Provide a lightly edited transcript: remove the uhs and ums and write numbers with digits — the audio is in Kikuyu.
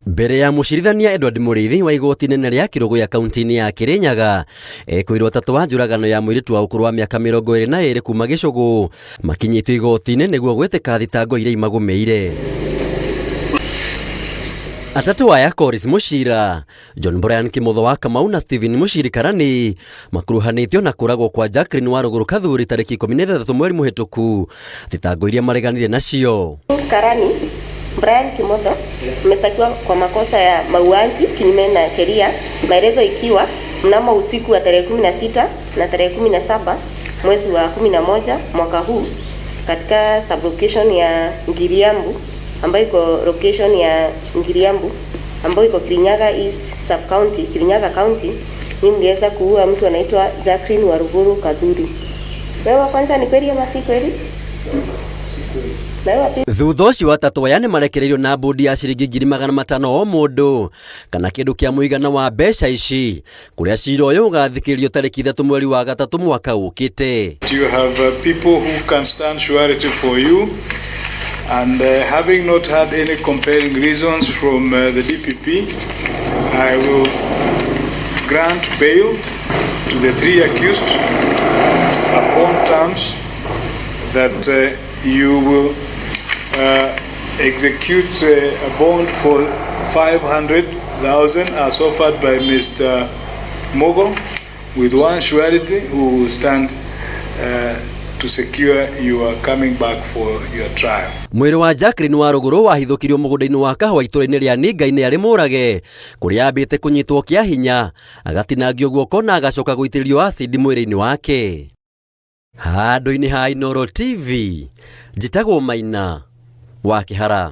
Mbere ya mũcirithania Edward Mũrĩithi wa igoti inene rĩa Kĩrũgũya kaunti-inĩ ya Kĩrĩnyaga, ekũirwo atatũ a njũragano ya mũirĩtu wa ũkũrũ wa mĩaka 22 kuma Gĩcũgũ makinyĩtio igoti-inĩ nĩguo gwĩtĩka thitango iria imagũmĩire. Atatũ aya Koris Mũcira, John Brian Kimotho wa Kamau na Stephen Mũciri Karani makuruhanĩtio na kũragwo kwa Jacqueline wa Rũgũrũ Kathuri tarĩki 16 mweri mũhĩtũku, thitango iria mareganire nacio. Karani Brian Kimotho ameshtakiwa kwa makosa ya mauaji kinyume na sheria, maelezo ikiwa mnamo usiku wa tarehe 16 na tarehe 17 mwezi wa 11 mwaka huu katika sublocation ya Ngiriambu ambayo iko location ya Ngiriambu ambayo iko Kirinyaga East sub county, Kirinyaga County, ni mliweza kuua mtu anaitwa Jacqueline Waruguru Kathuri. Wewe wa kwanza ni kweli ama si kweli? Na wewe wa pili? Thutha ũcio atatũ aya nĩ marekereirio na bũndi ya ciringi 500,000 o mũndũ kana kĩndũ kĩa mũigana wa mbeca ici, kũrĩa cira ũyũ ũgathikĩrĩrio tarĩki 3 mweri wa gatatũ mwaka ũkĩte. You have people who can stand surety for you, and having not had any compelling reasons from the DPP, I will grant bail to the three accused upon terms that you will execute a bond for 500,000 as offered by Mr. Mogo, with one surety who will stand to secure your coming back for your trial. Mwĩrĩ wa Jacqueline wa Rũgũrũ wahithũkirio mũgũnda-inĩ wa kahũa itũũra-inĩ rĩa Ninga-inĩ arĩ mũrage, kũrĩa ambĩte kũnyitwo kĩa hinya, agatinangio guoko na agacoka gũitĩrĩrio acidi mwĩrĩ-inĩ wake. Handũ-inĩ ha Inooro TV, njĩtagwo Maina wa Kĩhara.